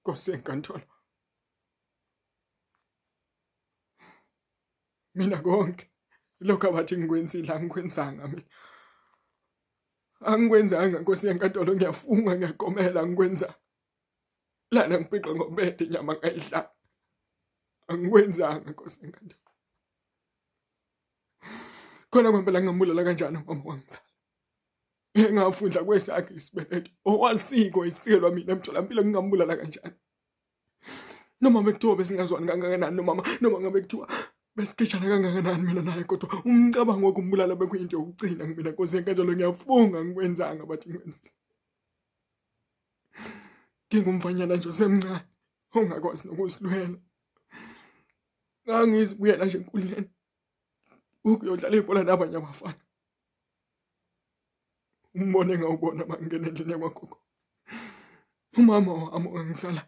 Nkosi yenkantolo, mina konke lokhu abathi ngikwenzile angikwenzanga mina, angikwenzanga Nkosi yenkantolo, ngiyafunga ngiyagomela angikwenzanga. Lana ngibhiqa ngobede inyama ngayidla, angikwenzanga Nkosi yenkantolo. Khona kwempela ngingambulala kanjani umama wangizala engafundla kwesakhe isibeletho owasiko isikelwa mina emtholampilo, ngingambulala kanjani? Noma bekuthiwa besingazwani kangakanani nomama, noma ngabe kuthiwa besigejana kangakanani mina naye, kodwa umcabango wokumbulala bekuyinto yokugcina kumina Nkosi yenkantolo. Ngiyafunga ngikwenzanga bathi ngikwenzile. Ngingumfanyana nje osemncane ongakwazi nokuzilwela, ngangizibuyela nje enkundleni ukuyodlala ibhola nabanye abafana. Umbone ngawubona mangingena endlini yakwagogo, umama wami ongangizala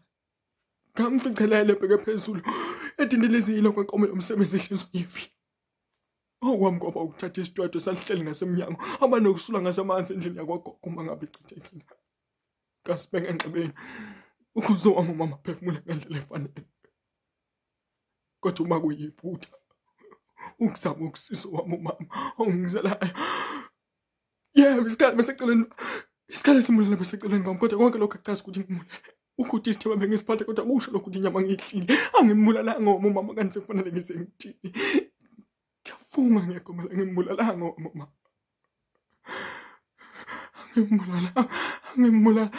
ngamficelele ebheke phezulu edindilizile kwenkomo yomsebenzi ehlizwa yivi. Okwami kwaba ukuthatha isitwetwe salihleli ngasemnyango abanokusula ngasemanzi endlini yakwagogo uma ngabe ichithekile, ngasibeka enxebeni ukuze wami umama aphefumule ngendlela efanele. Kodwa uma kuyiphutha ukuzama ukusiza wami umama ongizalayo, yebo isikhala beseceleni, isikhala esimulela beseceleni kwami, kodwa konke lokho akuchazi ukuthi ngimulele. Ukuthi isithebe bengisiphatha kodwa kusho lokho ukuthi inyama ngiyidlile, angimbulalanga wami umama. Kanti sekufanele ngize ngithini? Ngiyafunga ngiyagomela, ngimbulalanga wami umama, angimbulalanga, angimbulalanga.